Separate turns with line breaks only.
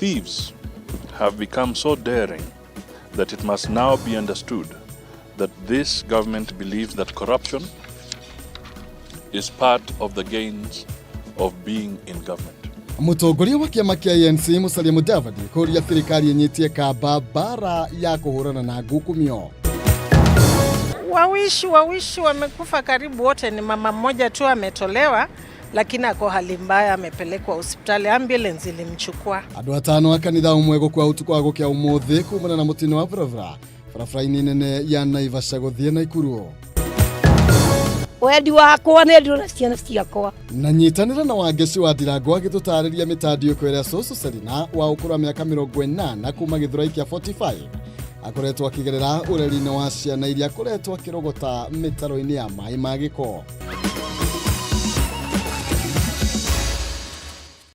Thieves have become so daring that it must now be understood that this government believes that corruption is part of the gains of being in government.
Mũtongoria wa kĩama kĩa ANC Musalia Mudavadi kũria thirikari ĩnyitie kamba mbara ya kũhũrana na ngukumio.
Wawishi wawishi wamekufa karibu wote, ni mama mmoja tu ametolewa, lakini ako hali mbaya, amepelekwa hospitali, ambulance ilimchukua.
Andũ atano a kanitha ũmwe gũkua ũtukũ wa gũkĩa ũmũthĩ kumana na mũtino wa barabara barabara-inĩ nene ya Naivasha gũthiĩ Naikuru.
Wendi wakwa nĩ ndĩrona ciana ciakwa.
Na nyitanĩra na Wangeci wa Ndirango agĩtũtarĩria mĩtandiũko ĩrĩa Cũcũ Selina wa ũkũrũ wa mĩaka 80 kuma Gĩthũrai kĩa 45 akoretwo akĩgerera ũreri-inĩ wa ciana iria akoretwo akĩrogota mĩtaro-inĩ ya maĩ ma gĩko.